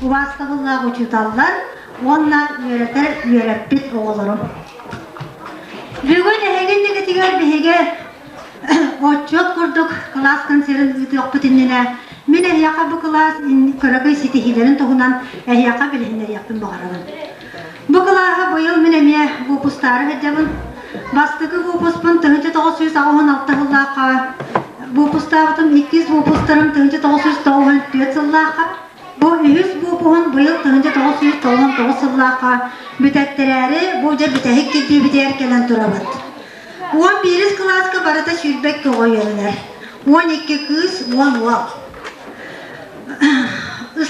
Убаастабыллаах учууталлар уонна үөрэтэр үөрэппит оҕолорум. Бүгүн эһиги иннигитигэр биһиги отчуот курдук кылаас концерын ыытыахпыт иннинэ мин эһиэхэ бу кылаас кыракый ситиһиилэрин туһунан эһиэхэ билиһиннэриэхпин баҕарабын. Бу кылааһы быйыл мин эмиэ выпустаары сылдьабын. Бастакы выпускпун 1986 сыллаахха выпустаабытым, иккис выпустарым 1994 сыллаахха, бу үһүс выпуһун быйыл 1999 сыллаахха бүтэттэрээри, бу дьэ бүтэһик кирбиибитигэр кэлэн турабыт. 11 кылааска барыта 22 оҕо үөрэнэр. 12 кыыс, 10 уол.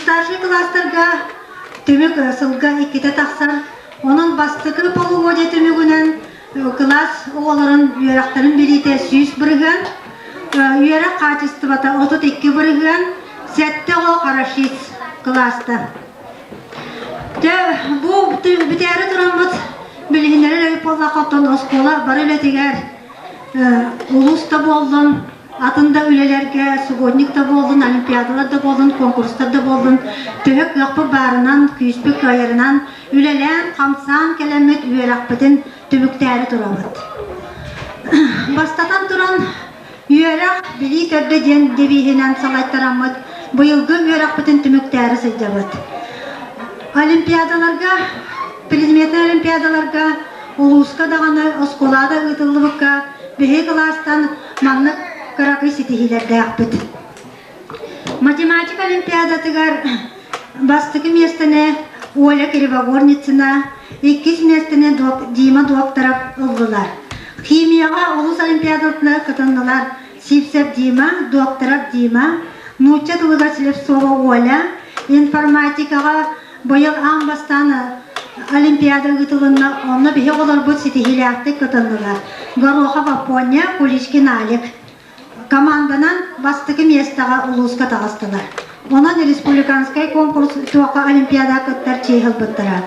Старшай кылаастарга түмүк сылга иккитэ тахсар. Онон бастакы полугодие түмүгүнэн кылаас оҕолорун үөрэхтэрин билиитэ 100%, үөрэх хаачыстыбата 32%, сэттэ оҕо хорошист кылаастар. Дьэ, бу бүтээри тураммыт билиһиннэрэр эбит буоллахха, оттон оскуола бары үлэтигэр улуус да буоллун, атын да үлэлэргэ субботник да буоллун, олимпиадалар да буоллун, конкурстар да буоллун, төһө кыахпыт баарынан, күүспүт кыайарынан үлэлээн, хамсаан кэлэммит үөрэхпитин түмүктээри турабыт. Бастатан туран, үөрэх билии төрдө диэн девиһинэн салайтараммыт быйылгы үөрэхпитин түмүктээри сылдьабыт. Олимпиадаларга, предметнэй олимпиадаларга улууска даҕаны, оскуолаҕа да ыытыллыбыкка биһиги кылаастан маннык кыракый ситиһиилэрдээхпит. Математика олимпиадатыгар бастакы миэстэни Оля Кривогорницына, иккис миэстэни Дима Докторов ыллылар. Химияҕа улуус олимпиадатына кытыннылар Сивцев Дима, Докторов Дима, нуучча тылыгар Слепцова Оля, информатикаҕа быйыл аан бастаан Олимпиада ыытылынна, онно биһи оҕолорбут ситиһиилээхтик кытыннылар. Горохов Апоня, Куличкин Алик. Команданан бастакы миэстэҕэ улууска таҕыстылар. Онон республиканскай конкурс туохха олимпиада кыттар чиэһи ылбыттара.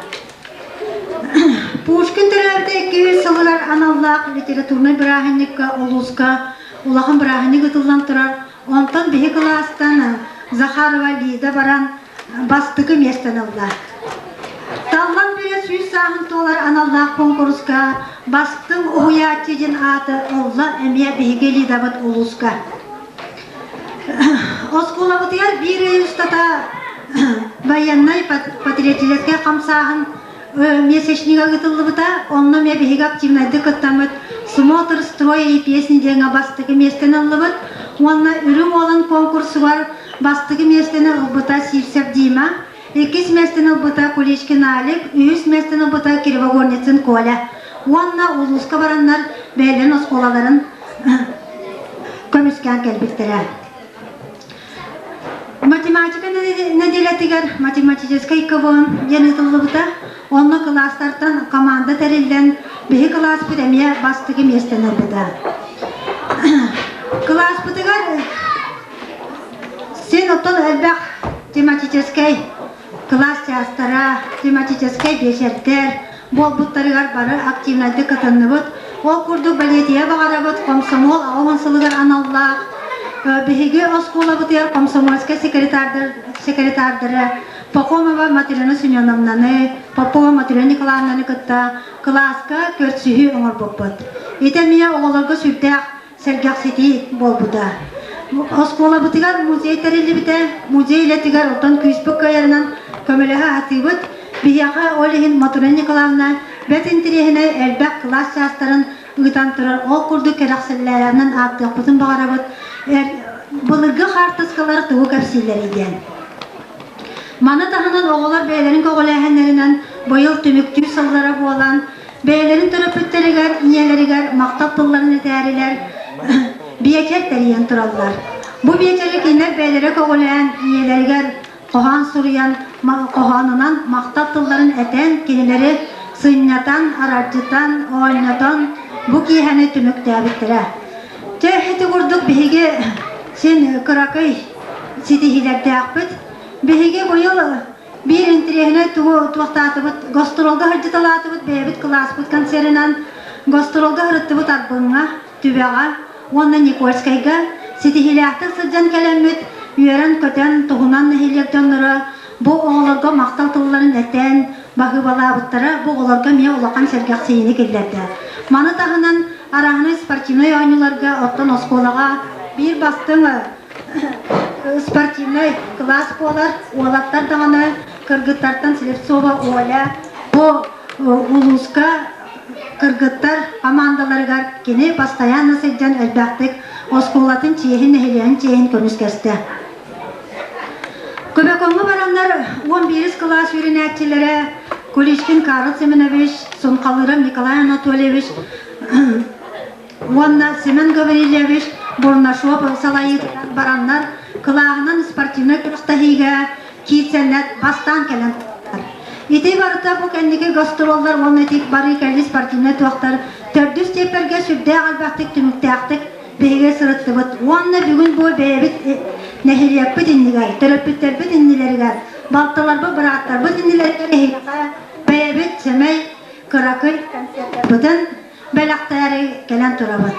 Пушкин төрөөбүтэ 200 сылыгар аналлаах литературнай бырааһынньыкка улууска улахан бырааһынньык ытыллан турар. Онтон биһи кылаастан Захарова Лида баран бастакы миэстэни ылла. Таллан Бүрэ 100 сааһын туолар аналлаах куонкуруска бастыҥ уһуйааччы диэн ааты ылла эмиэ биһиги Лидабыт улууска. Оскуолабытыгар биир ый устата военнай патриотическай хамсааһын месячнига ыытыллыбыта. Онно эмиэ биһиги активнайдык кыттаммыт «Смотр строя и песни» диэҥҥэ бастакы миэстэни ыллыбыт. Уонна Үрүҥ Уолан конкурсугар Бастакы миэстэни ылбыта Сивцев Дима, иккис миэстэни ылбыта Куличкин Алик, үһүс миэстэни ылбыта Кривогорницын Коля. Уонна улууска бараннар бэйэлэрин оскуолаларын көмүскээн кэлбиттэрэ. Математика нэдиэлэтигэр математическай КВН диэн ыытыллыбыта. Онно кылаастартан команда тэриллэн, биһи кылааспыт эмиэ бастакы миэстэни ылбыта. Кылааспытыгар Син оттон элбэх тематическай кылаас чаастара, тематическай биэчэрдэр буолбуттарыгар бары активнайдык кытынныбыт. Ол курдук бэлиэтиэ баҕарабыт комсомол 80 сылыгар аналлаах биһиги оскуолабытыгар комсомольскай секретардары Пахомова Матрена Семеновнаны, Попова Матрена Николаевнаны кытта кылааска көрсүһүү оҥорбуппут. Ити эмиэ оҕолорго сүрдээх сэргэхситии буолбута. Оскуолабытыгар музей тэриллибитэ, музей үлэтигэр оттон күүспүт кыайарынан көмөлөһө сатыыбыт. Биһиэхэ ол иһин Мотрена Николаевна бэрт интэриэһинэй элбэх кылаас чаастарын ыытан турар. Ол курдук кэрэхсэллээҕинэн ааттыахпытын баҕарабыт. Былыргы хаартыскалар тугу кэпсииллэрий диэн. Маны таһынан оҕолор бэйэлэрин көҕүлээһиннэринэн быйыл түмүктүүр сыллара буолан, Бэйэлэрин төрөппүттэригэр, ийэлэригэр махтал тылларын этээрилэр, биэчэр тэрийэн тураллар. Бу биэчэри кинилэр бэйэлэрэ көҕүлээн, ийэлэригэр хоһоон суруйан, хоһоонунан махтал тылларын этэн, кинилэри сынньатан, аралдьытан, оонньотон бу киэһэни түмүктээбиттэрэ. Чэ, ити курдук биһиги син кыракый ситиһиилэрдээхпит. Биһиги быйыл Биир интэриэһинэй тугу туохтаатыбыт, гастролга сылдьыталаатыбыт бэйэбит кылааспыт концерынан гастролга сырыттыбыт Арбыҥҥа, Түбэҕэ уонна Никольскайга ситиһиилээхтик сылдьан кэлэммит, үөрэн-көтөн, туһунан нэһилиэк дьонноро Бу оҕолорго махтал тылларын этэн, баһыыбалаабыттара бу оҕолорго эмиэ улахан сэргэхсийиини киллэрдэ. Маны таһынан арааһынай спортивнай оонньууларга оттон оскуолаҕа биир бастыҥ спортивнай кылаас буолар. Уолаттар даҕаны кыргыттартан Слепцова Оля бу улууска кыргыттар хамаандаларыгар кини постоянно сылдьан элбэхтик оскуолатын чиэһин, нэһилиэгин чиэһин көмүскэстэ. Көбөкөҥҥө бараннар 11 кылаас үөрэнээччилэрэ Куличкин Карл Семенович, Сунхалыров Николай Анатольевич уонна Семен Гаврильевич Бурнашов салайыытынан бараннар кылааһынан спортивнай күрэхтэһиигэ киирсэннэр бастаан кэлэн Ити барыта бу кэнники гастроллар уонна ити барыы кэлии спортивнай туохтар төрдүс чиэппэргэ сүрдээх элбэхтик түмүктээхтик биһиги сырыттыбыт уонна бүгүн бу бэйэбит нэһилиэкпит иннигэр, төрөппүттэрбит иннилэригэр, балтыларбыт, бырааттарбыт иннилэригэр эһиэхэ бэйэбит сэмэй кыракый концертарбытын бэлэхтээри кэлэн турабыт.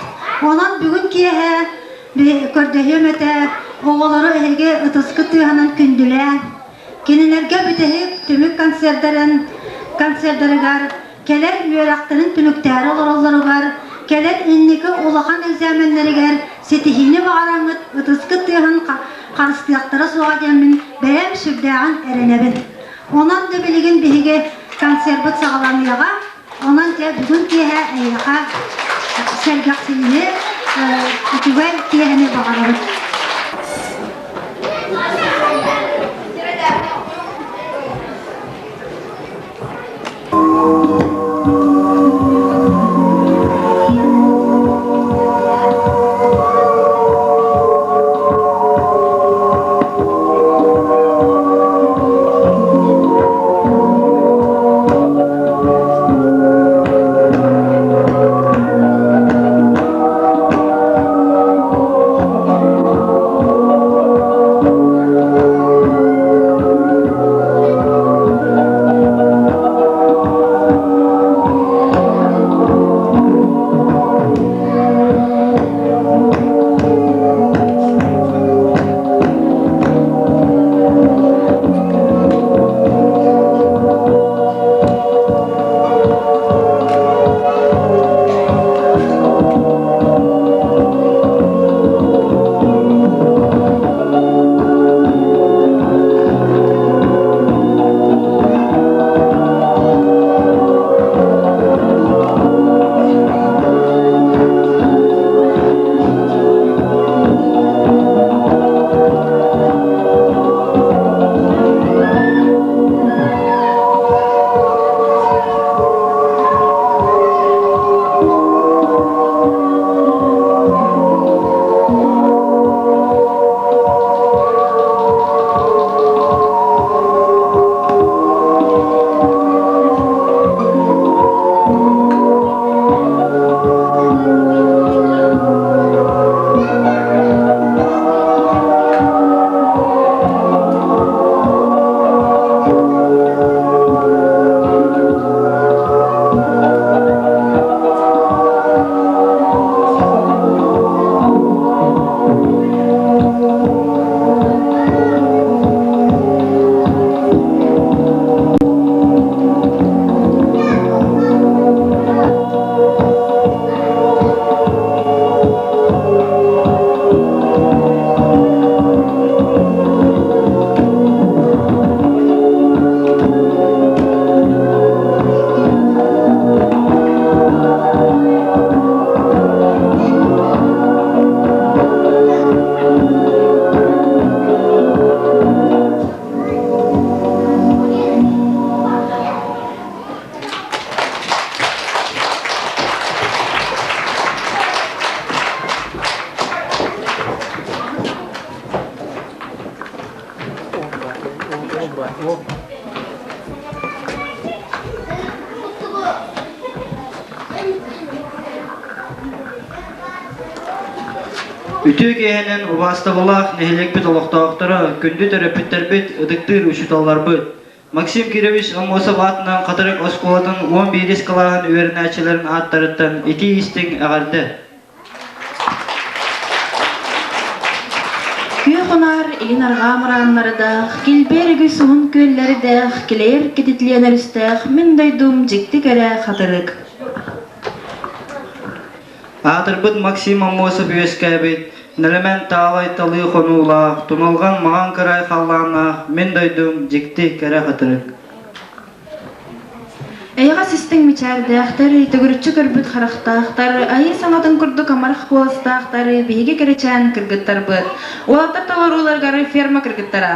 Онон бүгүн киэһэ көрдөһүөм этэ, оҕолору эһиги ытыскыт тыаһынан күндүлээн, кинилэргэ бүтэһик түмүк концердарын концердарыгар кэлэр үөрэхтэрин түмүктээри олороллоругар, кэлэр инники улахан экзаменнэригэр ситиһиини баҕараҥҥыт ытыскыт тыаһын харыстыахтара суоҕа диэммин бэйэм сүрдээҕин эрэнэбин. Онон да билигин биһиги концерпыт саҕаланыаҕа. Онон дьэ бүгүн киэһэ эйиэхэ сэргэхсийиини, үчүгэй киэһэни баҕарабыт. Үтүө киэһэнэн убаастабыллаах нэһилиэкпит олохтоохторо, күндү төрөппүттэрбит, ытыктыыр учууталларбыт! Максим Кирович Аммосов аатынан Хатырык оскуолатын 11 кылааһын үөрэнээччилэрин ааттарыттан итии-истиҥ эҕэрдэ! Күөх. Кунаар илин арҕаа мырааннардаах, килбиэр үгүс уһун күөллэрдээх, килэйэр кэтитлиэн өрүстээх мин дойдум дьикти кэрэ хатырык. Аатырбыт Максим Аммосов үөскээбит, нэлэмэн таалай талыы хонуулаах, туналҕан маҕан кырай халлааннаах мин дойдум дьикти кэрэ хатырык. Эйэҕэс истиҥ мичээрдээхтэр, төгүрүччү көрбүт харахтаахтар, айыы саҥатын курдук амарах куоластаахтар биһиги кэрэчээн кыргыттарбыт. Уолаттар толорууларыгар ферма кыргыттара.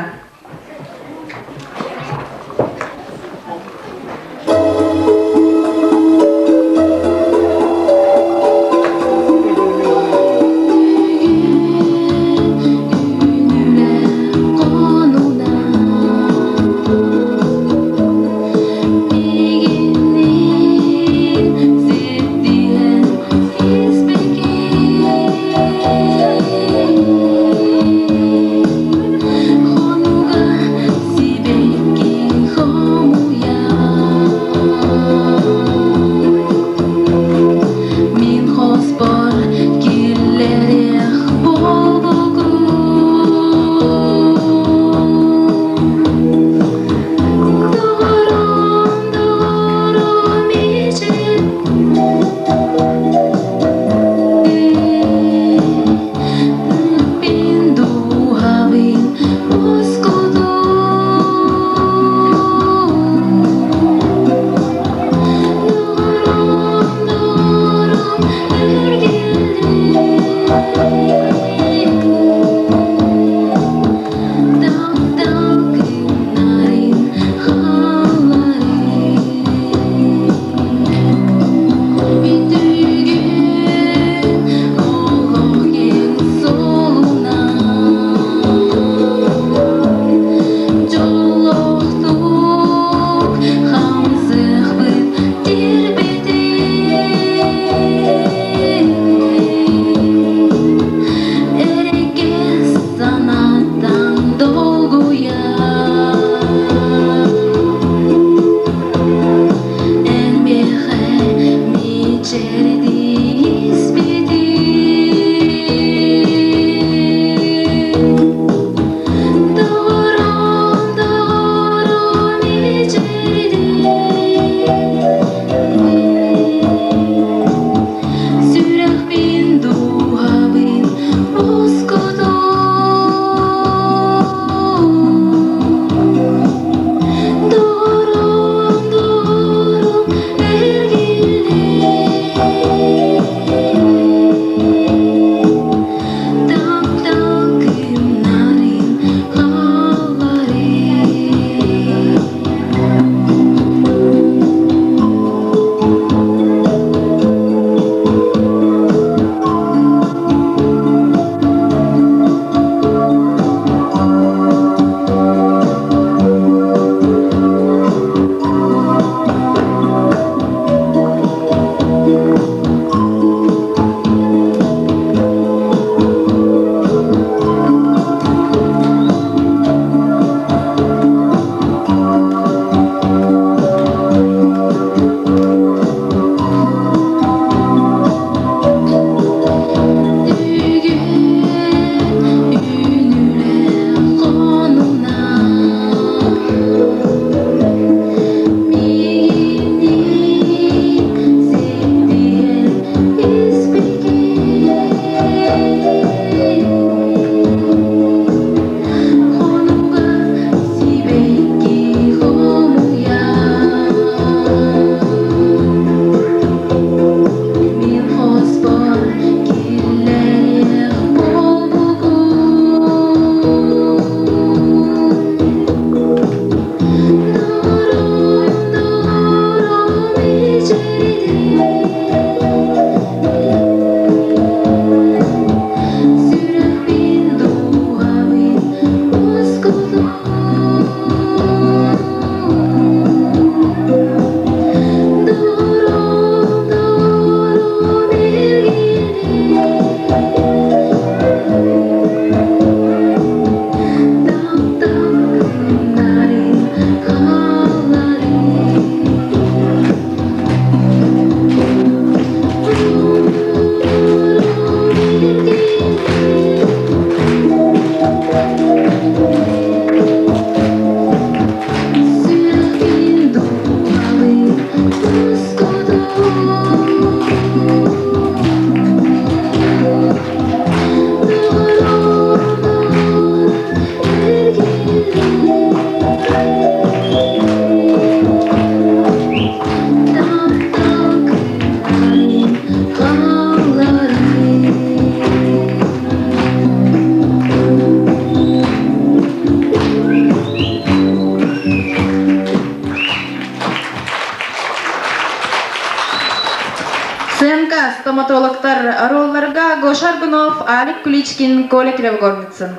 Стоматологтар оруолларга Гоша Аргунов, Алик Куличкин, Коля Кривогорницын.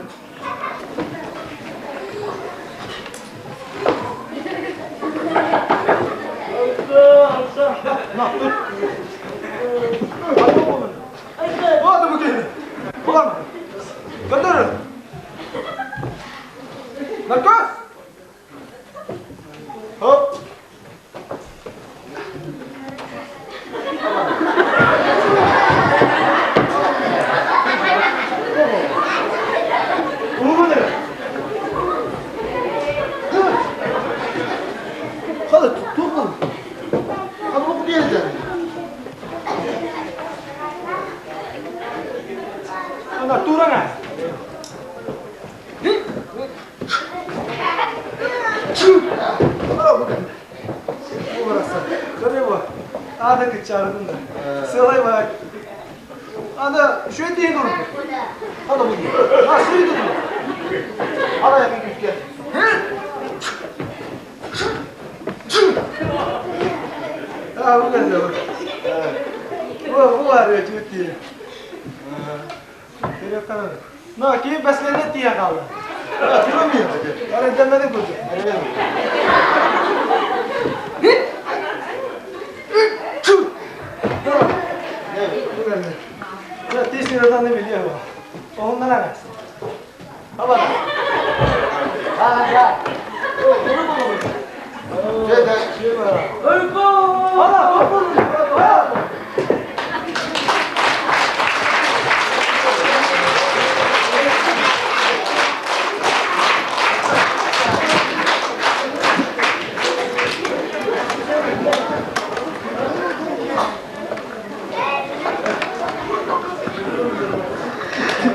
Наркоз! Хоп! Ада кыччаарын да. Сылай бак. Ана үшөй дейін ұрды. Ана бұл. А, сүйді бұл. Ана якын күтке. А, бұл кәзі бұл. Бұл, бұл ары өте. Но, кейін бәслене тие қалды. Турамıyor. Ара demedi kurdu. Тесін не biliyor bu. Ondan arasın. Baba. Ha ya.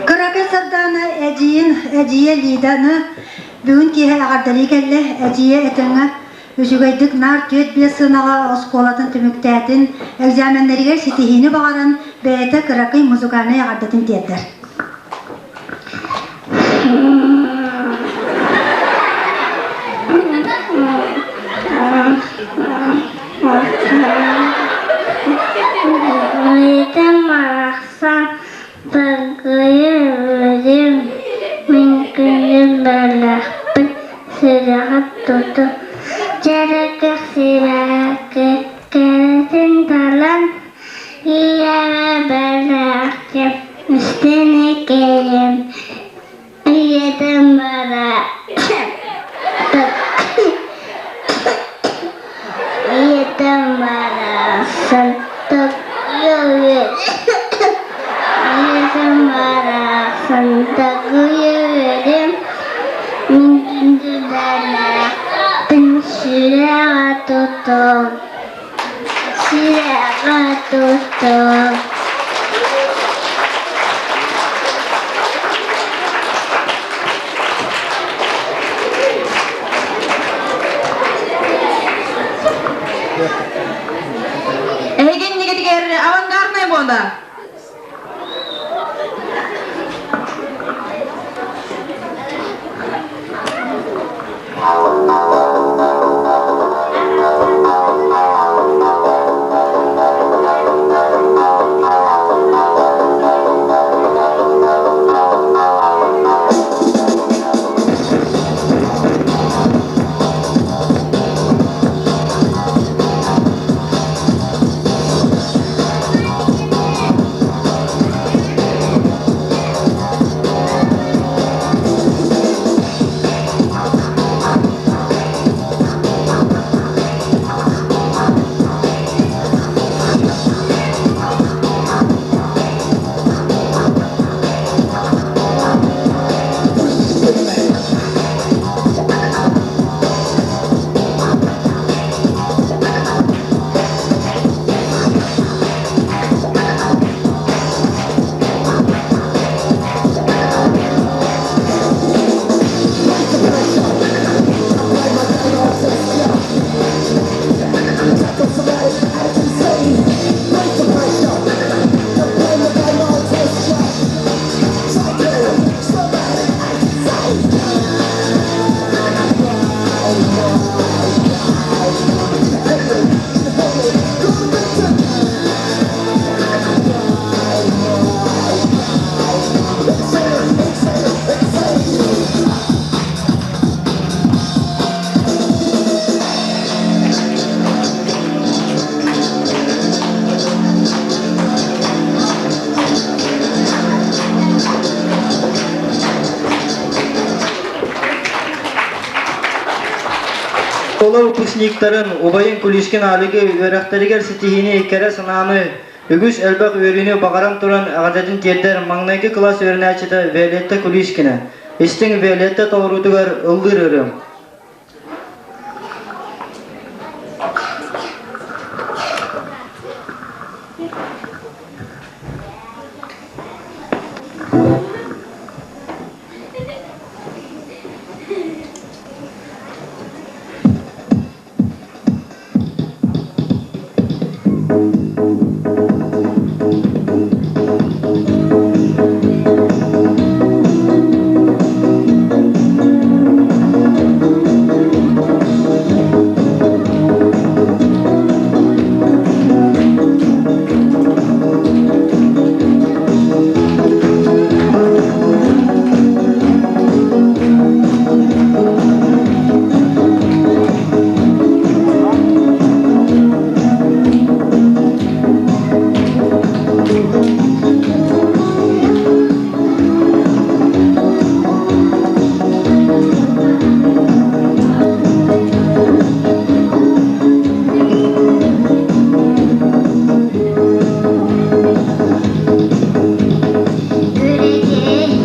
Кыракый Сардаана эдьиийин эдьиийэ Лиданы бүгүн киэһэ эҕэрдэлии кэллэ. Эдьиийэ этэҥҥэ үчүгэйдик наар 4-5 сыанаҕа оскуолатын түмүктээтин, экзаменнэригэр ситиһиини баҕаран, бэйэтэ кыракый музыкальнай эҕэрдэтин тиэрдэр. Лида барахсан Быргыйы өлөрүм, мин күнүм бэлэхпин сүрэҕин туту, дьэрэгэх сибэкки кэрэтин талан, ийэбэ бэлэхтиэм, истини кэйиэм, ийэтин бара ийэтин барахсан Ийэтин барахсан такыйа үөрүм, мин күндү бэлэхпин сүрэҕэ тутуом, сүрэҕэ тутуом. Эһиги иннигитигэр авангардная мода. Оскуола выпускниктарын убайын Кулишкин Алигы үөрэхтэригэр ситиһиини, кэрэ санааны, үгүс элбэх үөрүүнү баҕаран туран эҕэрдэтин тиэрдэр маҥнайгы кылаас үөрэнээччитэ Виолетта Кулишкина. Истиҥ Виолетта толоруутугар ыллыыр ырыам. Үрэгэйим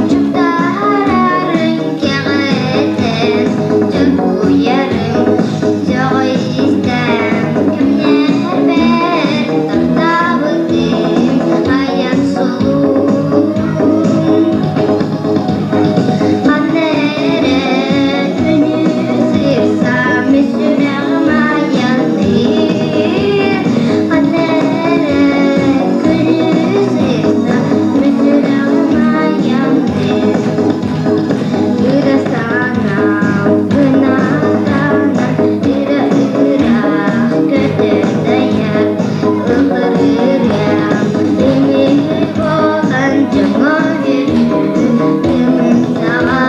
чуптаарарын кэҕэтэн, Чоргуйарым сөҕүстэн, Кэмнэрбэр таптаабытым айан суолун. Ханна эрэ күнү сырсам, сүрэҕим айанныыр. Ханна эрэ күнү сырсам, сүрэҕим айанныыр. Ыра санаам кынаттанан, ыра-ыраах көтөр дайар, ылларыам Ымыы буолан дьоҥҥо үөрүү кымын саҕа.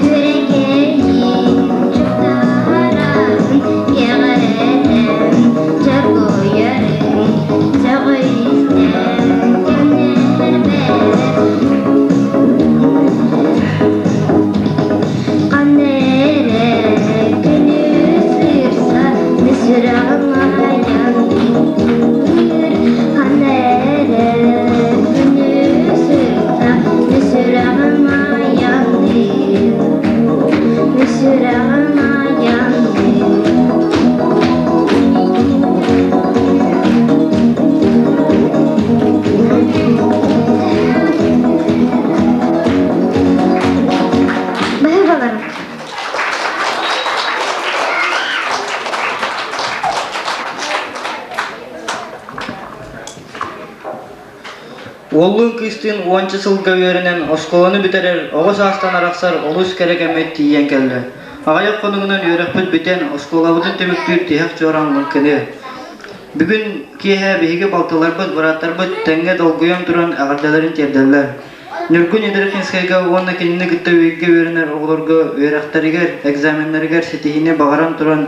Күрэгэйин чуптаарарын кэҕэтэн, чоргуйарын сөҕүстэн кэмнэрбэр Ханна эрэ күнүс сырса сүрэҕим айанныыр Ханна эрэ күнүс сырса сүрэҕим айанныыр Сүрэҕим айанныыр Баһыыбаларым. Уоллуун кыыстыын уонча сылга үөрэнэн оскуоланы бүтэрэр, оҕо саастан арахсар олус кэрэ кэммит тиийэн кэллэ. Аҕыйах хонугунан үөрэхпит бүтэн, оскуолабытын түмүктүүр тиһэх чуораан лыҥкыныа. Бүгүн киэһэ биһиги балтыларбыт, бырааттарбыт тэҥҥэ долгуйан туран эҕэрдэлэрин тиэрдэллэр. Ньургун Ядрихинскайга уонна кинини кытта бииргэ үөрэнэр оҕолорго үөрэхтэригэр, экзаменнарыгар ситиһиини баҕаран туран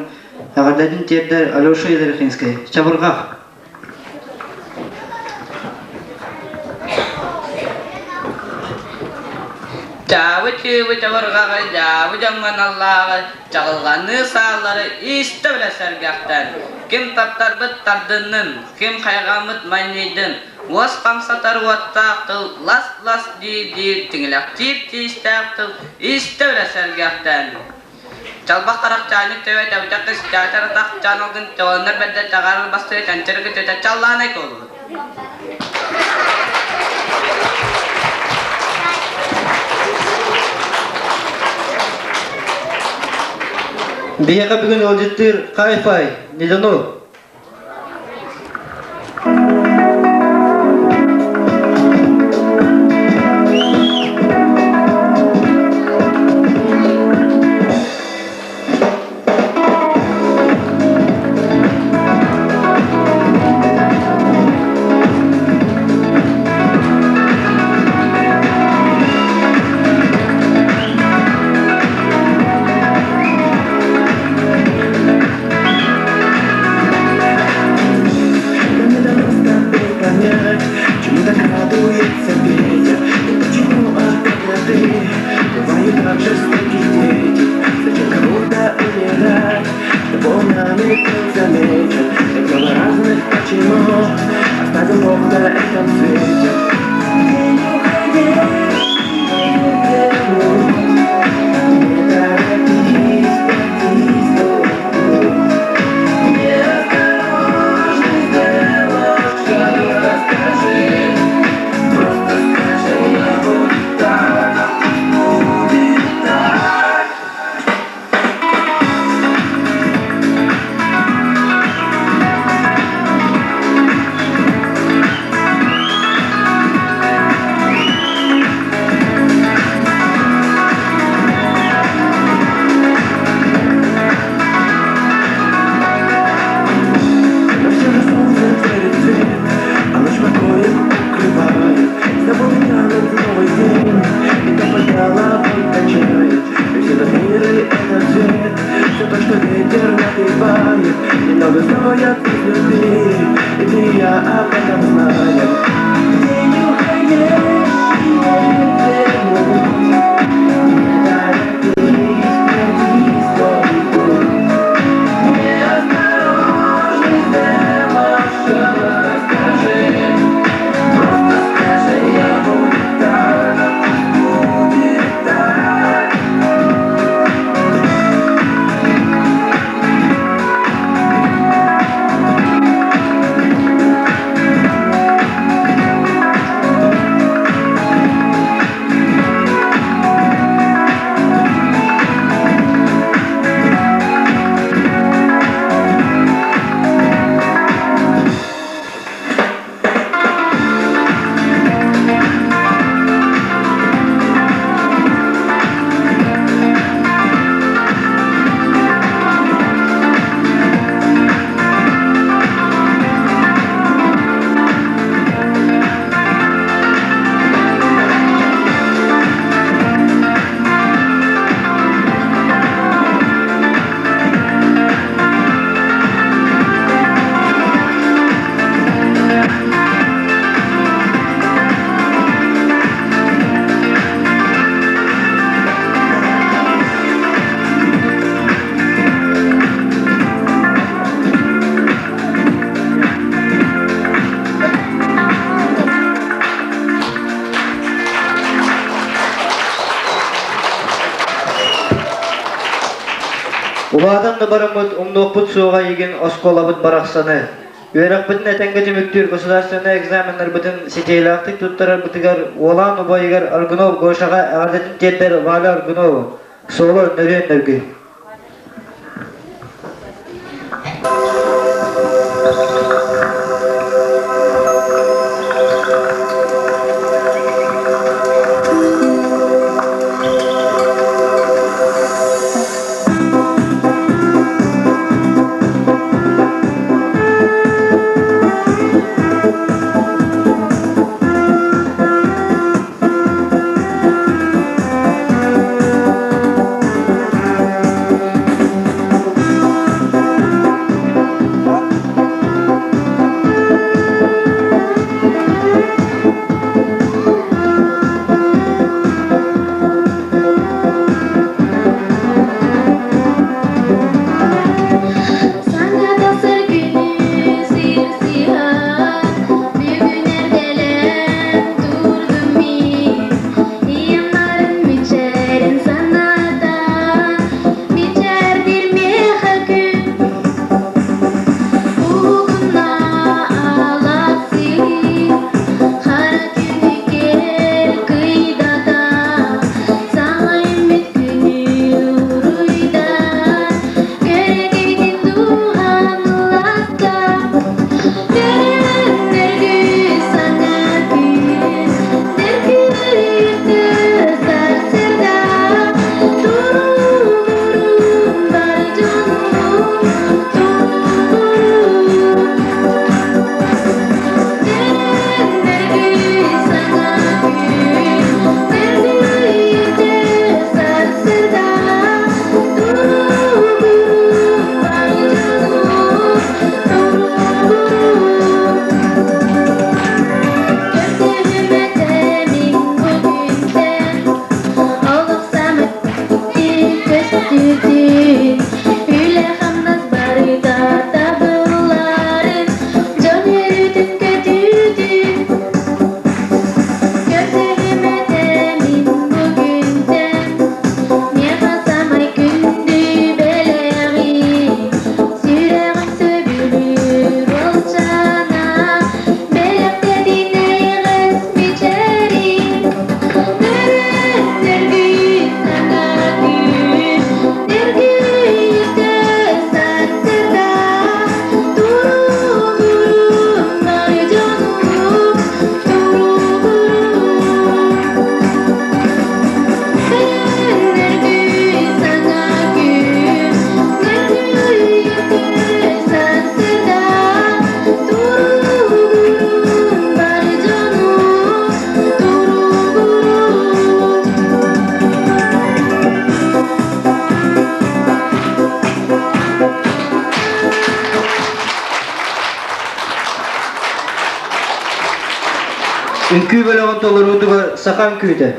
эҕэрдэтин тиэрдэр Алеша Ядрихинскай. Чабырҕах! Чаабы чыыбы чабырҕаҕы, дьаабы дьоҥҥо аналлааҕы, чаҕылҕаныы сааллары истэ билэ сэргэхтэн. Ким таптарбыт тардыннын, ким хайҕаммыт манньыйдын, уос хамсатар уоттаах тыл лас-лас дии-диир тиҥилэхтиир тиистээх тыл истэ билэ сэргэхтэн. Чалбах харах чаанньык төбө тэбитэх кыс чаачар атах чаан алгын чолоннор бэрдэ чаҕаарар бастыга чанчары күтүтэ чаллаанай куолуһут. Биһиэхэ бүгүн ыалдьыттыыр Хай-фай, Недону. Улаатан да бараммыт умнуохпут суоҕа эйигин оскуолабыт барахсаны. Үөрэхпитин этэҥҥэ түмүктүүр государственнай экзаменнарбытын ситиһиилээхтик туттарарбытыгар Уолаан убайыгар Аргунов Гошаҕа эҕэрдэтин тиэрдэр Валя Аргунова. Суола нөрүөн нөргүй. Саҥа тахсар күнү сир-сыһан, бүгүн эрдэлээн турдум мин. Ийэмнарын мичээрин санатан, мичээрдир миэхэ күн. Угунна алассыы, хара түүнү кэр кыйдата, саҥа үүммүт күнү уруйдан, кэрэтин дууһам ылласта. Дөрүн саҥа күн, дөргүрүтэ сарсыарда, туругурун бар дьонум, туругурун. Үлэ-хамнас барыта табылларын, дьон үөрүүтүн көтүүтүн Көрдөһүм этэмин бу күнтэн, миэхэ самай күндү бэлэҕи, сүрэҕим сөбүлүүр уолчаана, бэлэхтэтин эйэҕэс мичээрин, Нөргүйүн саҥа күн, нөргүйүтэ сарсыарда, туругурун бары дьонум, туругурун. Нөргүй саҥа күн, нөргүйүтэ сарсыарда, туругурун бары дьонум, туругурун. Үҥкүү бөлөҕүн толоруутугар саха үҥкүүтэ.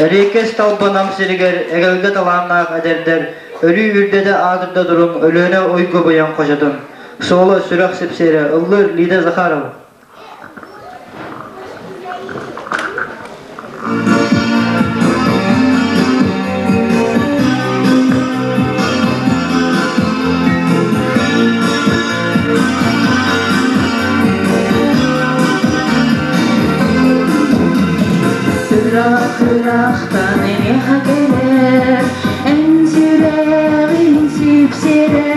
Эриэккэс талбанам сиригэр эгэлгэ талааннаах эдэрдэр өрүү үрдэтэ аатырда туруҥ Өлүөнэ уйгу быйаҥ хочотун Суола сүрэх сипсиэрэ ыллыыр Лида Захарова Ыраах-ыраахтан эйиэхэ кэлэр, эн сүрэҕиҥ сипсиэрэ,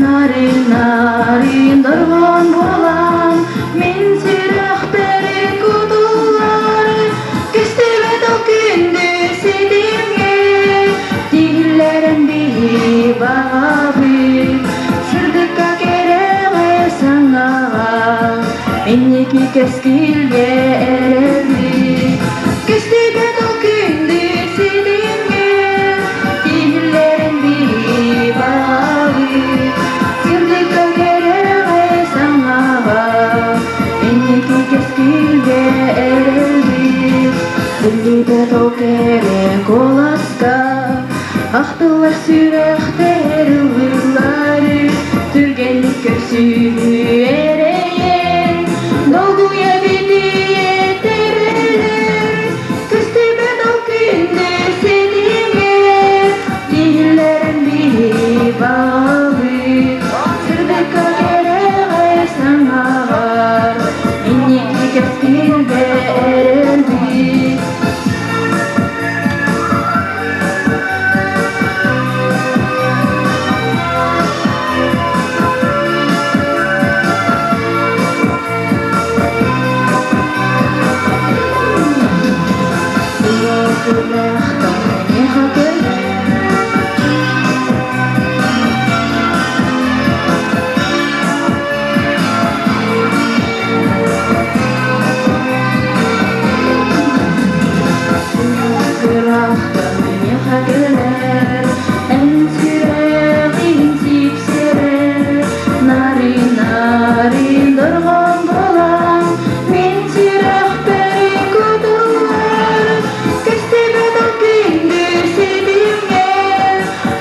Нарын-нарын дорҕоон буолан, мин сүрэхпэр кутуллар, көстүбэт ол күндү ситимҥэ, тиһиллэрин биһи баҕабыт, сырдыкка кэрэҕэ саҥаҕа, инники кэскилгэ эрэлбит. Көстүбэт ол күндү ситимҥэ, тиһиллэрин биһи баҕабыт, сырдыкка кэрэҕэ саҥаҕа, инники кэскилгэ эрэлбит. Биллибэт ол кэрэ куоласка, ахтыллар сүрэхтэр ыллыыллары, түргэнник көрсүһүү эрэйэн, долгуйа битийэ тэбэлэр, көстүбэт ол күндү ситимҥэ, тиһиллэрин биһи баҕабыт, сырдыкка кэрэҕэ саҥаҕар, инники кэскилгэ эрэлбит. Ыраахтан миэхэ кэлэр, эн сүрэҕиҥ сипсиэрэ, нарын-нарын дорҕоон буолан, мин сүрэхпэр кутуллар, көстүбэт ол күндү ситимҥэ,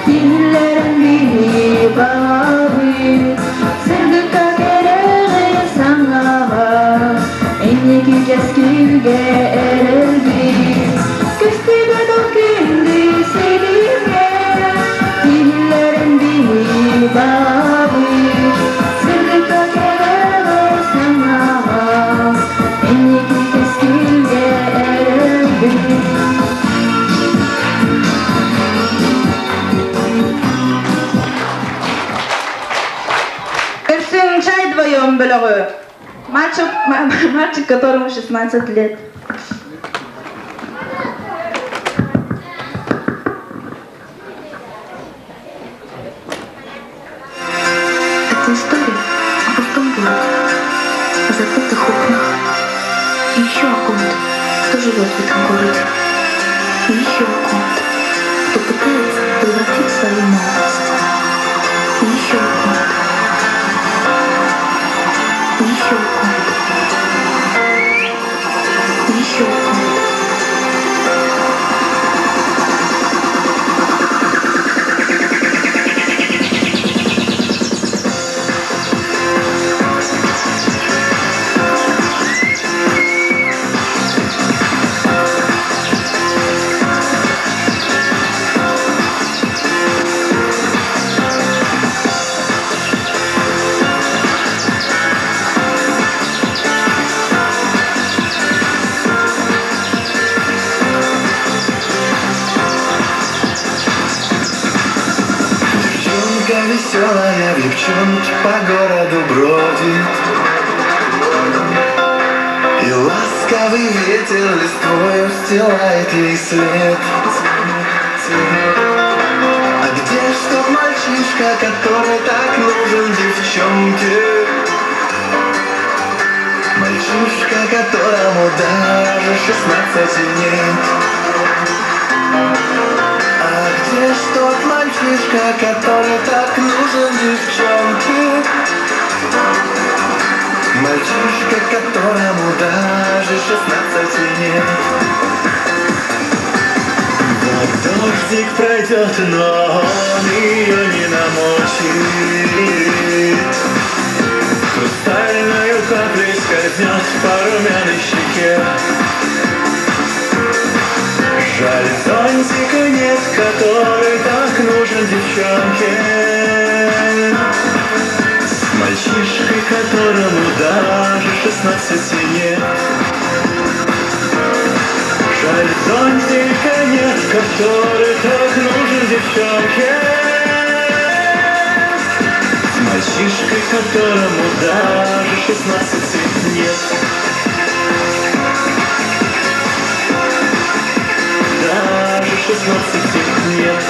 тиһиллэрин биһи баҕабыт, сырдыкка кэрэҕи саҥаҕа, инники кэскилгэ эрэлбит. Көстүбэт ол күндү ситимҥэ, тиһиллэрин биһи баҕабыт, сырдыкка кэрэҕи саҥаҕа, инники кэскилгэ эрэлбит. Көрсүҥ чай вдвоем бөлөҕү. Мальчик, мальчик, которому 16 лет. Это история о пустом городе, о закрытых окнах и еще о ком-то, кто живет в этом городе. И еще о ком-то, кто пытается превратить свою молодость. И еще о ком-то. И еще о ком-то. И еще о ком-то. Девчонка веселая, в девчонке по городу бродит. Ласковый ветер листвой устилает ей след. А где ж тот мальчишка, который так нужен девчонке? Мальчишка, которому даже 16 нет. А где ж тот мальчишка, который так нужен девчонке? Мальчишка, которому даже 16 нет. Вот дождик пройдет, но он ее не намочит. Хрустальною каплей скользнет по румяной щеке. Жаль, зонтика нет, который так нужен девчонке. С мальчишкой, которому даже 16 нет. Жаль, зонтика нет, который так нужен девчонке. С мальчишкой, которому даже 16 нет. Даже 16 нет.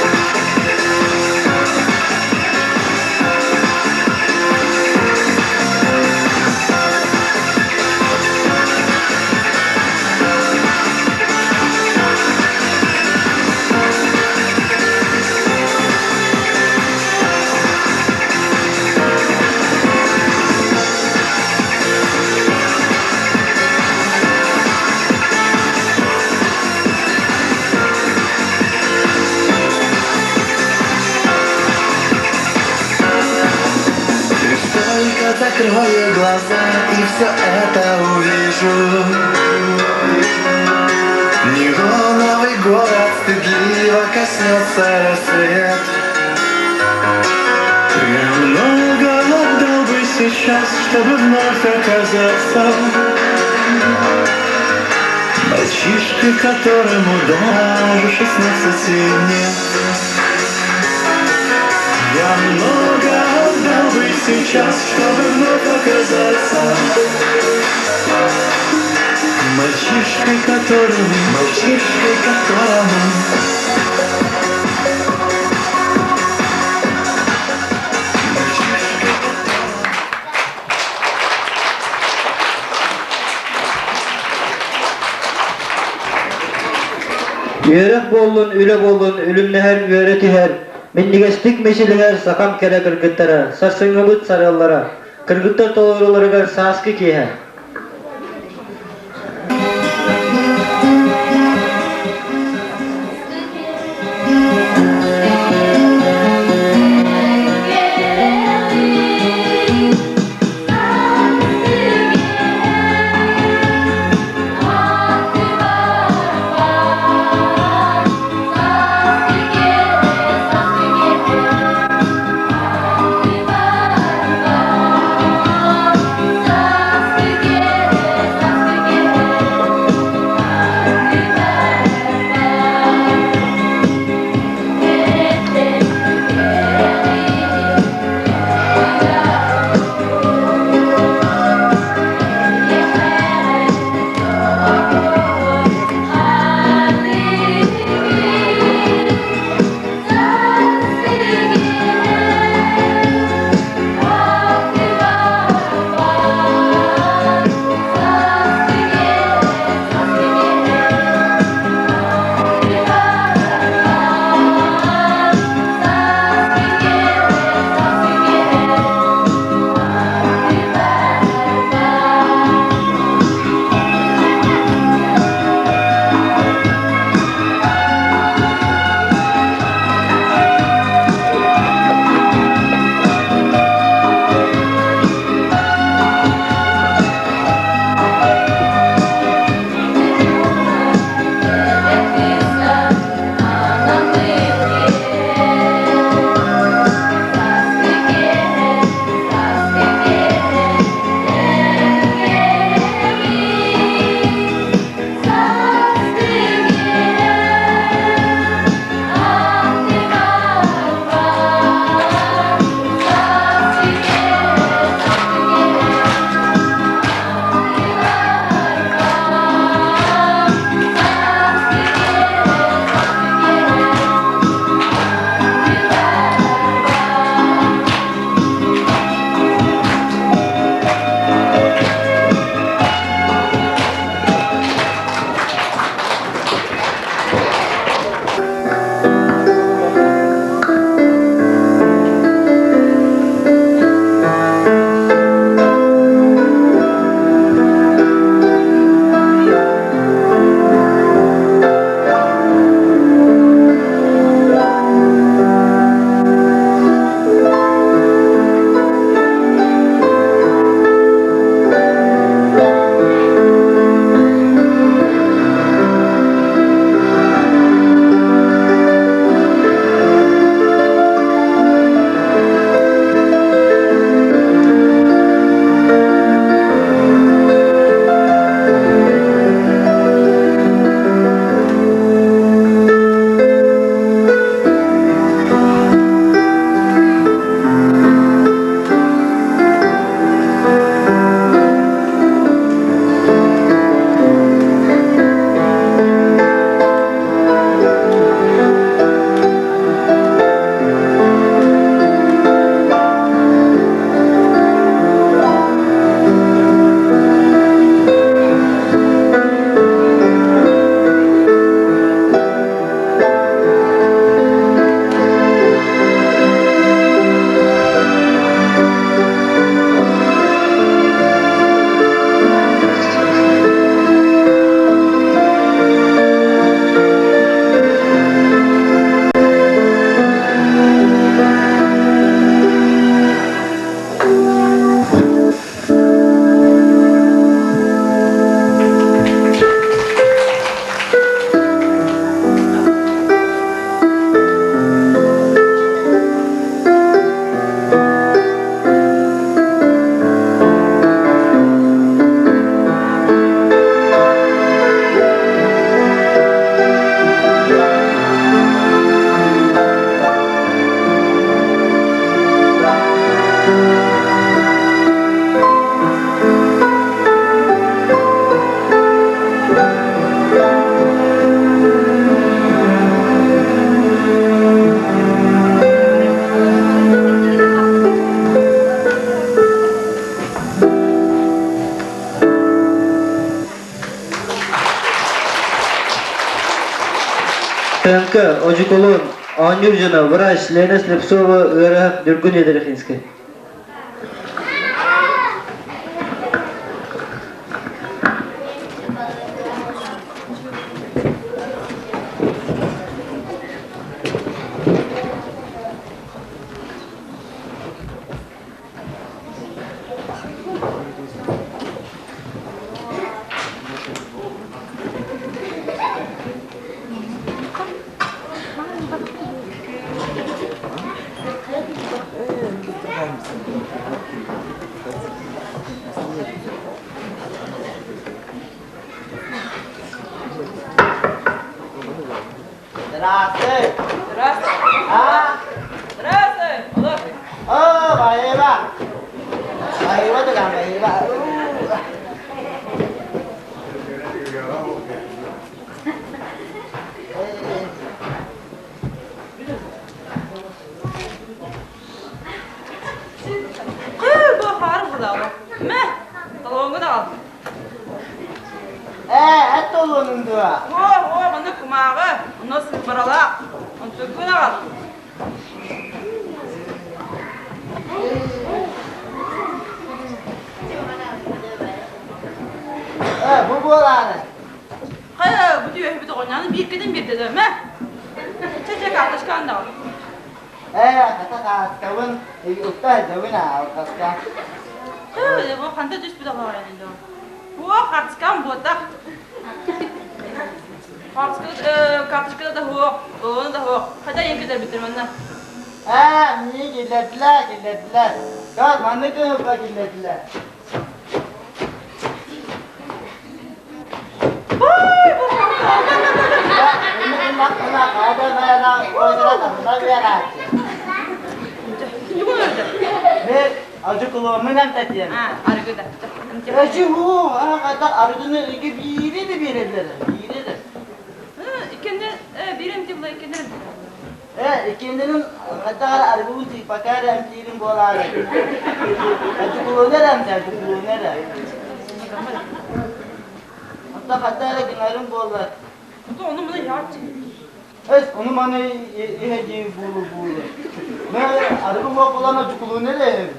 Лишь только закрою глаза и все это увижу. Неоновый город стыдливо коснется рассвет. Я много отдал бы сейчас, чтобы вновь оказаться мальчишкой, которому даже 16 нет. Я много отдал бы сейчас, чтобы вновь оказаться мальчишкой, которому, мальчишкой, которому. Үөрэх буоллун, үлэ буоллун, үлүмнэһэр, үөрэ түһэр, минньигэстик мичилиһэр сахам кэрэ кыргыттара, сарсыҥҥыбыт сарыаллара, кыргыттар толорууларыгар сааскы киэһэ. Тэнка, Одьукулун, оонньуур дьоно, врач Лена Слепцова, ыарыһах Ньургун Ядрихинскай. Здравствуй! Здравствуй! А? Здравствуй! Олох! О, Баева! Баева да Баева. Кыы бу хаар булаҕа. Мэ, толуоҥҥун аҕал. Ээ, эт толуонун дуо? Оо, оо, манна кумааҕы, онно сыыппаралаах. Онтуккун аҕал. Ээ, бу буолаары. Хайа, бу түөһүбүт оҕонньону бииркэтин биэрдэ да, мэ. Чэ, чэ, карточкаан даҕан. Ээ, хата хаастабын, укта сылдьабын аа, алҕаска. Тыы, бу ханта түспүт оҕоҕойун доо. Хуох, хартыскам буотах. Хартыска, карточкада да хуох, ону да хуох. Хотя ең кедер манна. Ээ, мии киллэрдилэр, киллэрдилэр. Көр, маннык кыһылга киллэрдилэр. Ой, бу Ажыкулуомунан татьян. Арыгы да. Эчи хуу, хата арыгыны иги биири да биэрэллэр, биири да. Иккенде биирем тибла иккенде. Э, иккендерин хата арыгыбын тыыппакка эрэ эмтиирин буолаары. Ажыкулуону эрэ эмтэ, ажыкулуону эрэ. Онто хата эрэ гынарым буоллар. Ону муну яарчы. Эс, ону маны иһэ буолу буолу. Мэ арыгы буолан ажыкулуону эрэ иһэбин.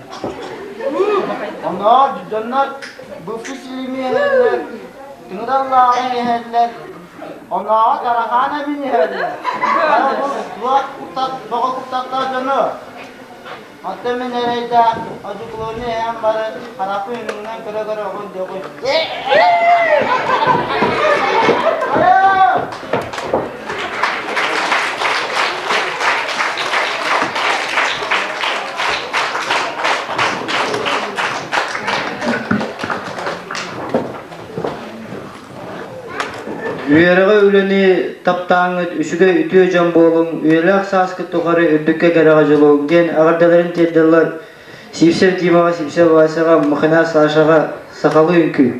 Онно дьоннор быппы силими иһэллэр, тыҥыраллааҕын иһэллэр, оннооҕо тарахаан эмин иһэллэр. Ара бу туох куттат, тоҕо куттаттар дьону? Оттон мин эрэйдээх одьукулуону иһэн баран харахпын үрүҥүнэн көрө-көрө оҕун дьоҕуй. Үөрэҕи үлэни таптааҥҥыт үчүгэй үтүө дьон буолуҥ, үйэлээх сааскыт тухары үрдүккэ кэрэҕэ дьулуһуҥ диэн эҕэрдэлэрин тиэрдэллэр Сивцев Димаҕа, Сивцев Васяҕа, Мухина Сашаҕа сахалыы үҥкүү.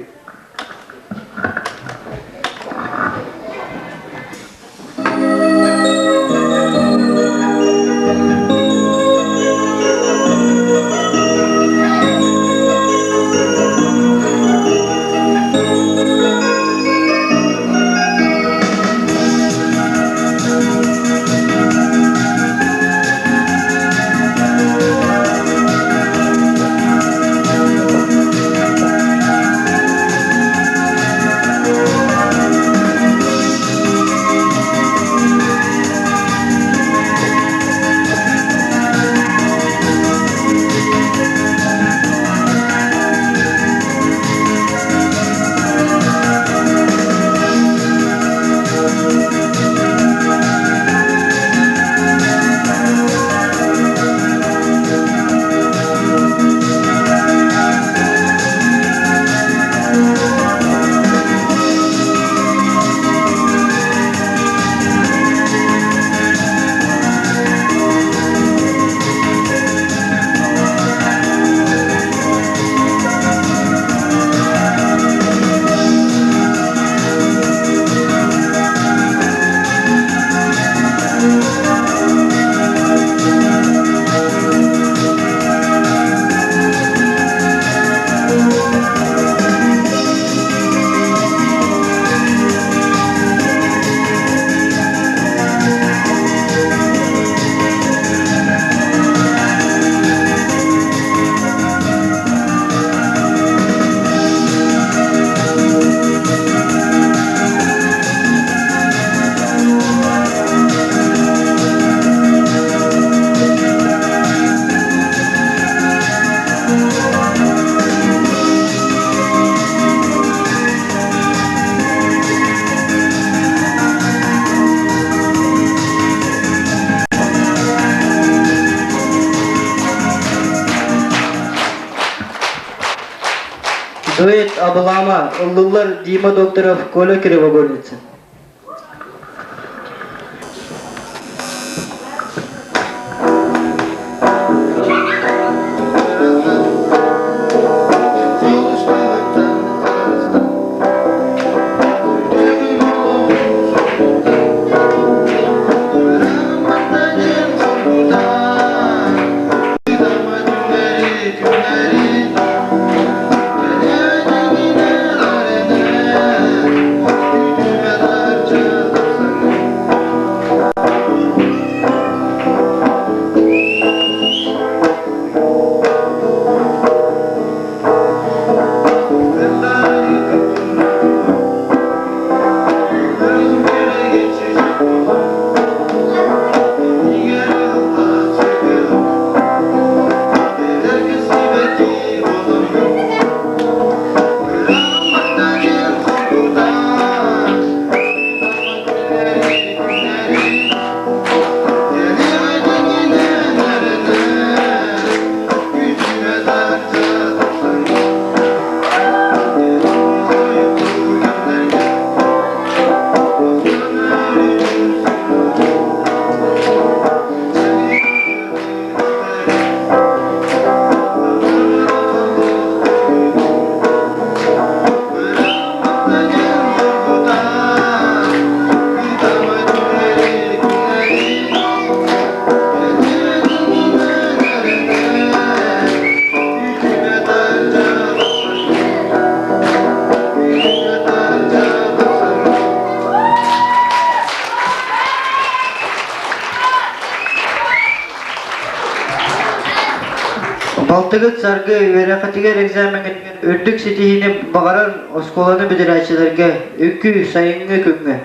Дуэт Абылама, ыллыллар Дима Докторов, Коля Кривогорницын. Балтыгыт Саргы үөрэххитигэр экзамеҥҥытыгар үрдүк ситиһиини баҕарар оскуоланы бүтэрээччилэргэ үҥкүү сайыҥҥы күҥҥэ.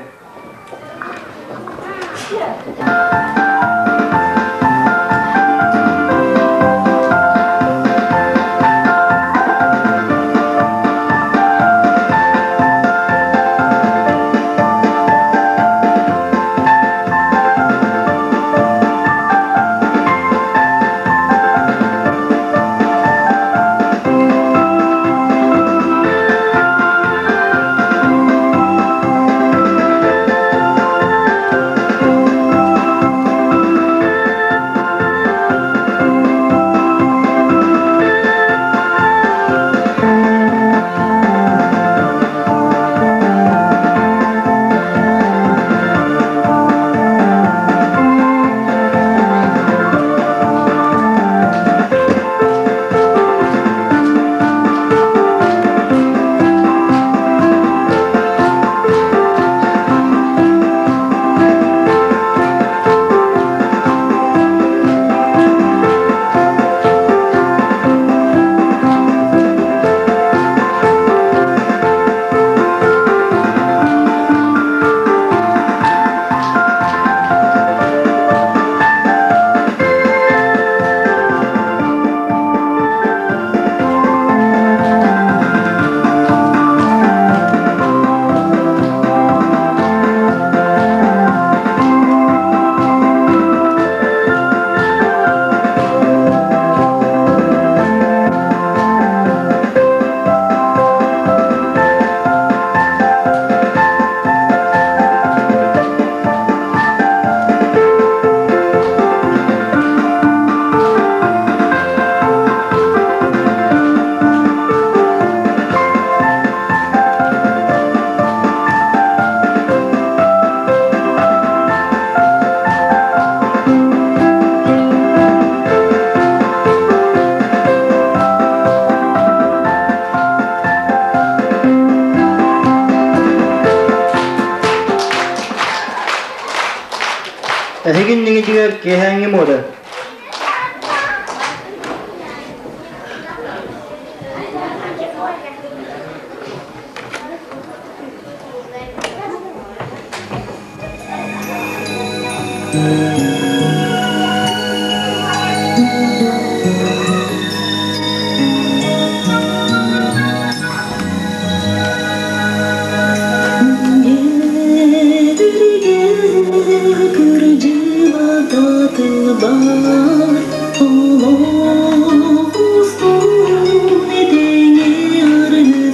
Эһиги иннигитигэр киэһээҥҥи муода. Олох устун этиҥи арыйар.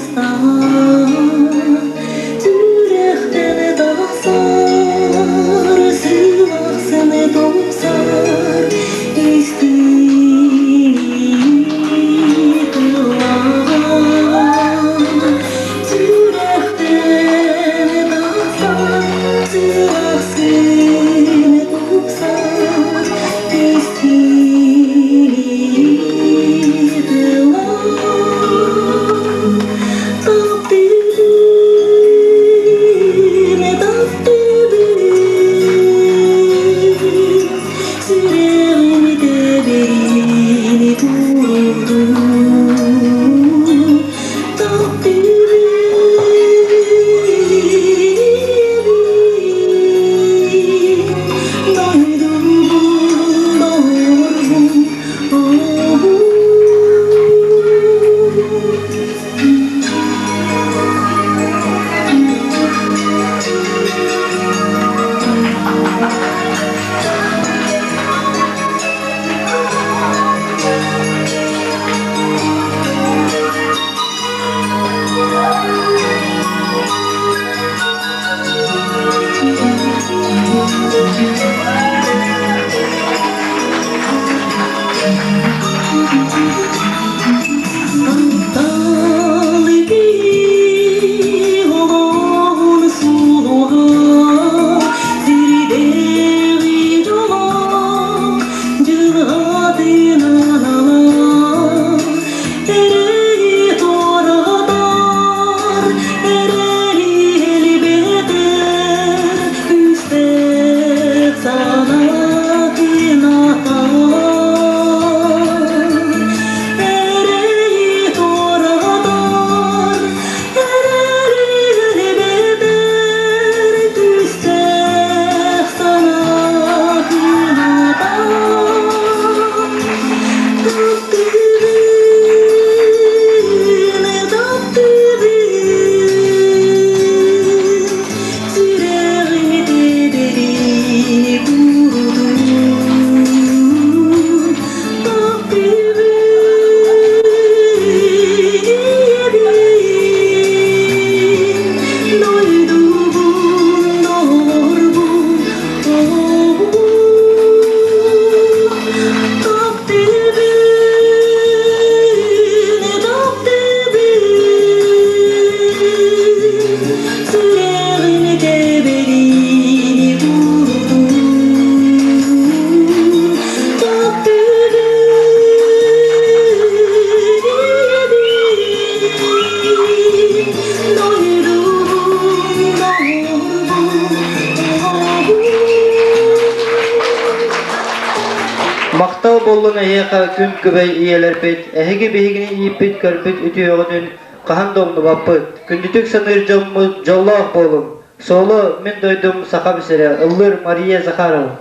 эһиэхэ күн күбэй ийэлэрбит, эһиги биһигини ииппит көрбүт үтүөҕүтүн хаһан да умнубаппыт. Күндүтүк саныыр дьоммут дьоллоох буолуҥ. Соло мин дойдум Сахам сирэ, ыллыыр Мария Захарова.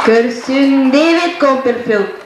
Көрсүн Дэвид Копперфилд.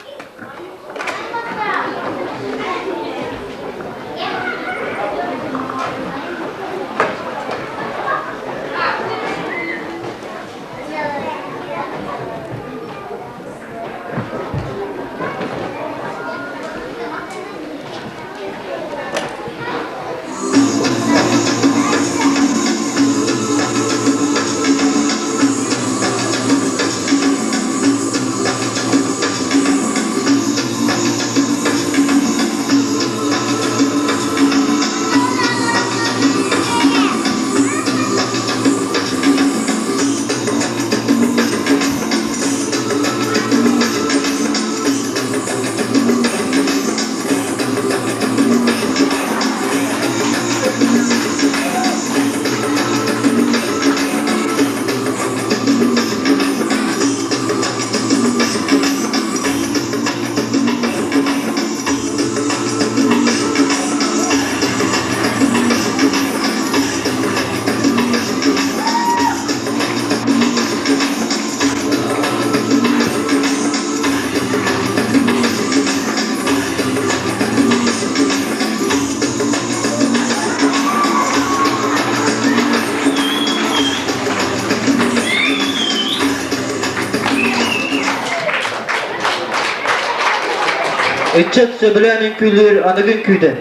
Ыччат сөбүлээн үҥкүүлүүр аныгы үҥкүүтэ.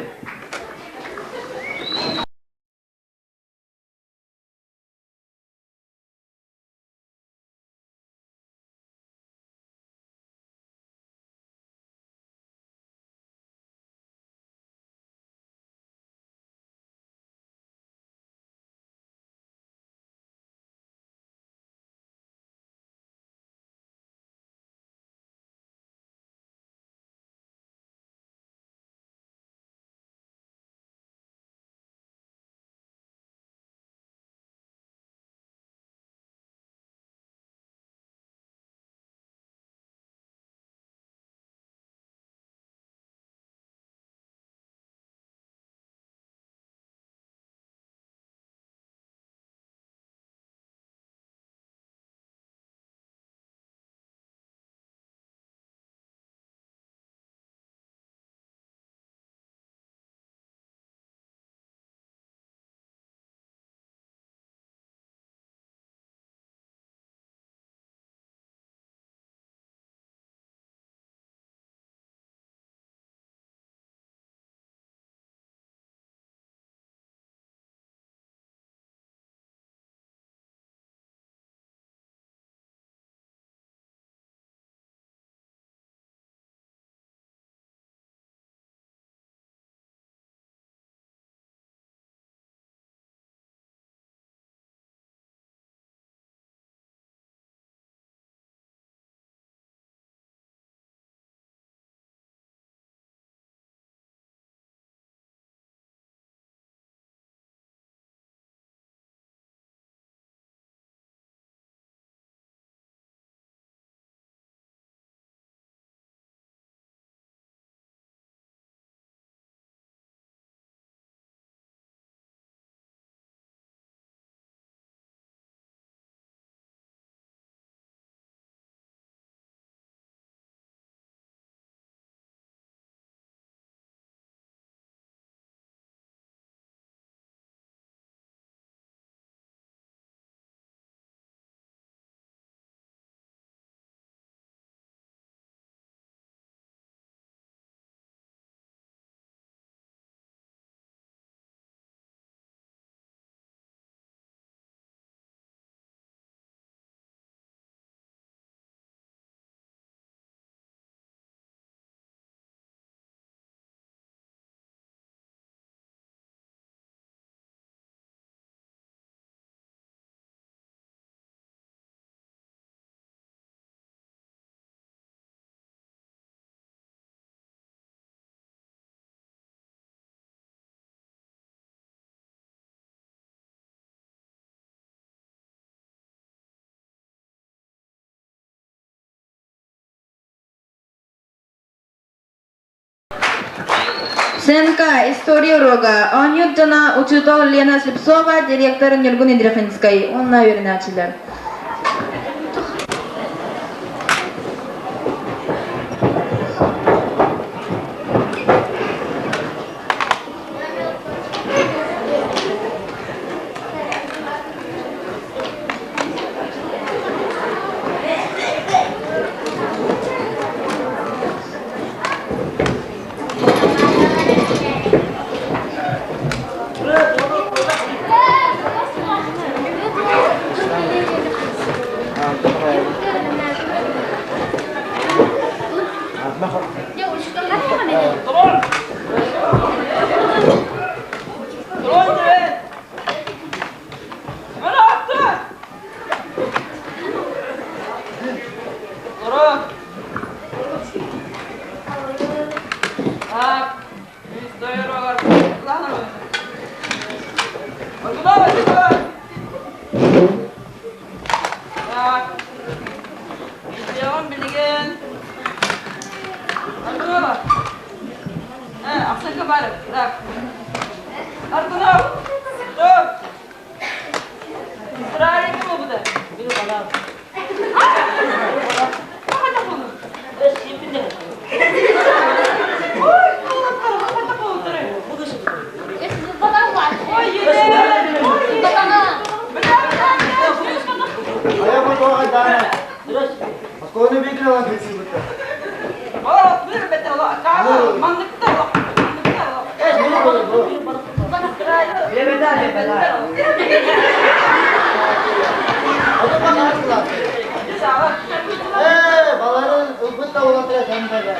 Сценка «История уруога» оонньуур дьоно учуутал Лена Слепцова, директор Ньургун Идрихинскай уонна үөрэнээччилэр. Айа бу туох айдаана? Оскуоланы биир кило ылан кэлсибиттэр. Ээ, баларын ылбыт да буолан турар бэлэ.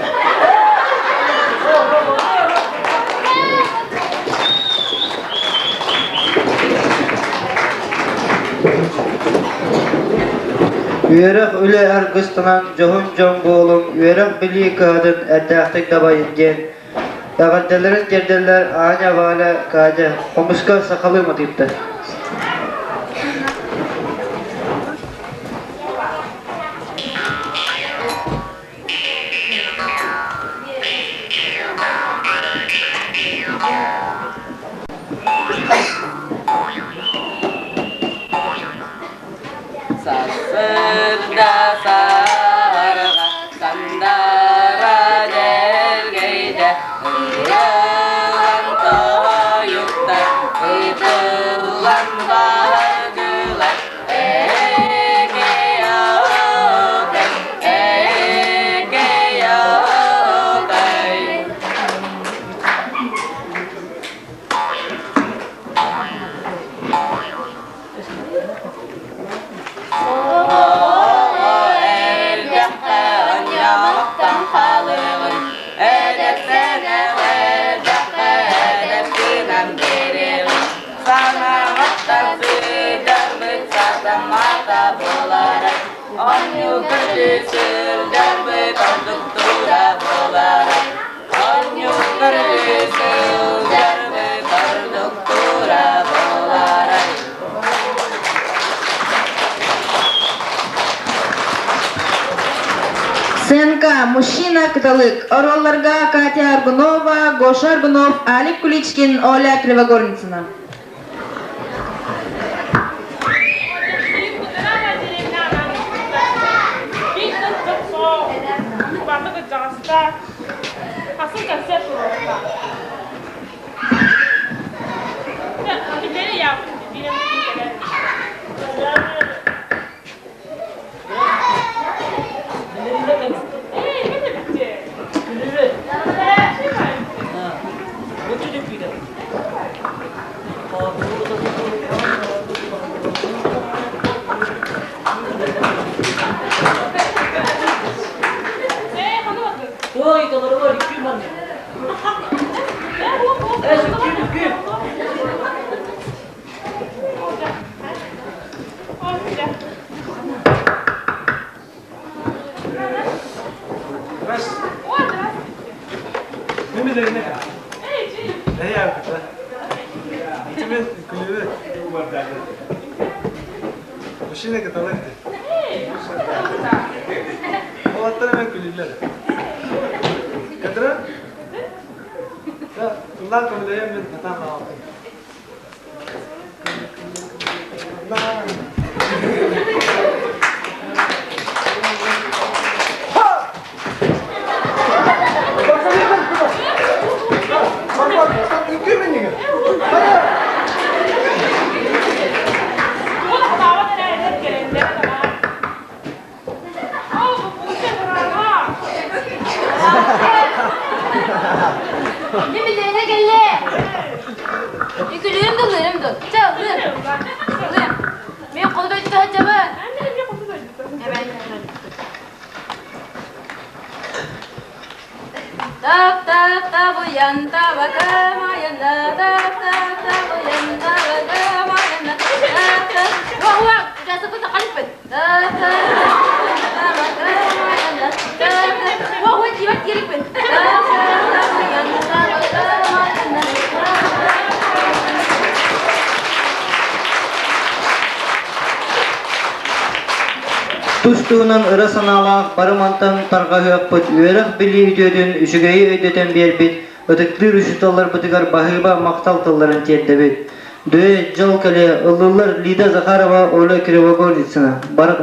Үөрэх үлэ аргыстанан дьоһун дьон буолуҥ, үөрэх-билии кыһатын эрдээхтик дабайын диэн эҕэрдэлэрин тиэрдэллэр Аня, Валя, Катя, хомуска сахалыы матыыптар. Сарсыарда сарга сандара дьэргэйдэ ырыалан тоһуйуктар ытыллан бардылар Эгэй-ой, эгэй-ой. Эрдэххэ онньоохтон халыҥын, эдэрсэнэх эрдэххэ эдэрсинэн биэриэҕин, санаҕыттан сыдьарбыт сатаммата буолара, онньуу көрдүү сылдьарбыт ордук тура буолара, онньуу көрдүү сылдьарбыт ордук тура буолара. Сценка «Мужчина кыталык». Оруолларга Катя Аргунова, Гоша Аргунов, Алик Куличкин, Оля Кривогорницына. Мужчина кыталык. Уолаттар эмэ күлүллэр. Кытыры? Ыллаан көмөлөйөн мин натаан аҕалтым. Немелерine кэллэ. Үкүлүөм да ылыам да. Чэ, ылыам. Ылыам. Мен қолы дойдута сылдьабын. Тап тап табуян табакамайына тап тап табуян табакамайына тап тап Уа жасапыта қалыппын. Тап тап табакамайына тап тап Уа уа тиибэт киирикпин. Тап тап табуян табакамайына Тус-туһунан ыра санаалаах бары мантан тарҕаһыахпыт үөрэх-билии үтүөтүн үчүгэйи өйдөтөн биэрбит ытыктыыр учууталларбытыгар баһыыба махтал тылларын тиэрдэбит. Дүө, дьол кэлиэ, ыллыыллар Лида Захарова, Оля Кривогорницына. Бары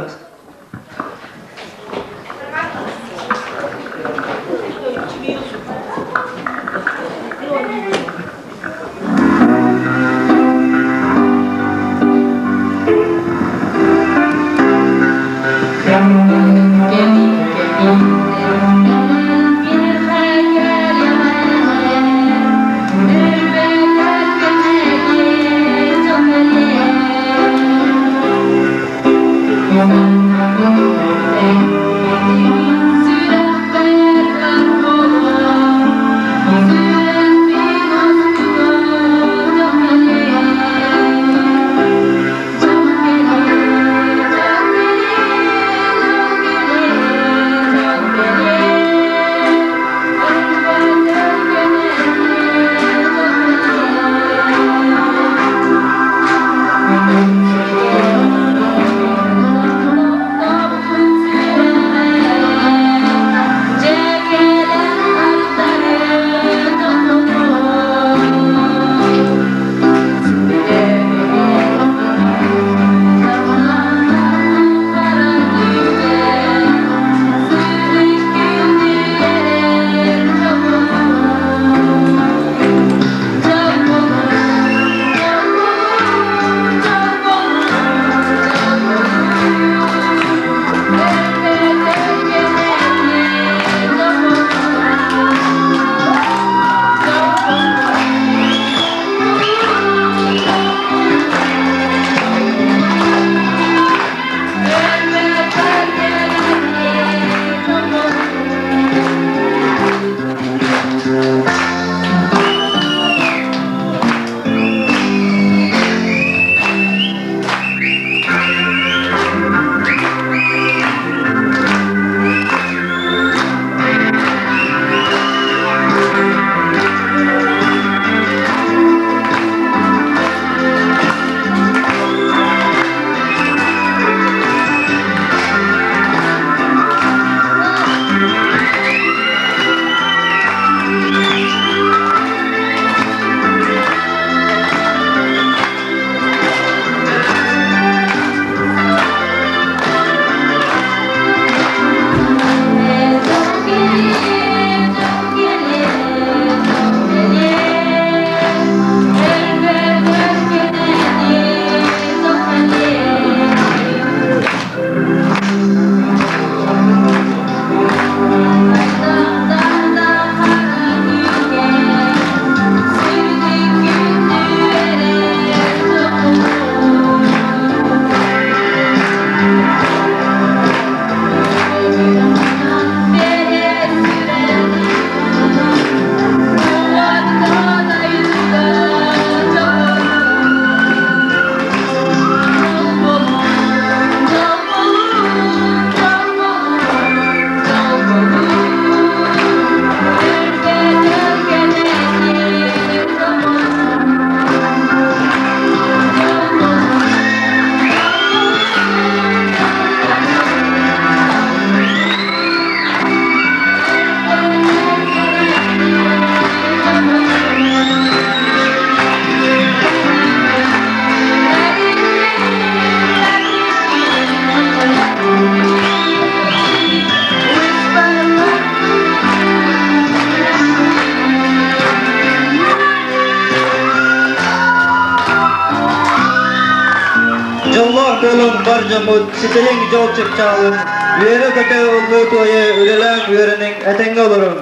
бар дьоммут ситэриҥ дьол чыпчаалын, үөрэ-көтө ыллыы-туойа үлэлээҥ үөрэниҥ, этэҥҥэ олоруҥ.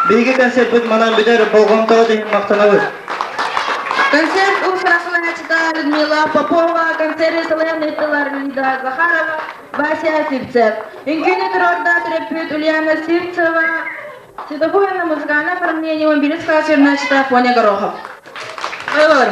Биһиги концерпыт манан бүтэр, болҕомтоҕут иһин махтанабыт. Концерт уус-уран Людмила Попова, концерт салайан ыыттылар Лида Захарова, Вася Сивцев. Үҥкүүнү туруорда төрөппүт Ульяна Сивцева, Светофорина музыкальное оформление, он билет класс Фоня Горохов. Ой,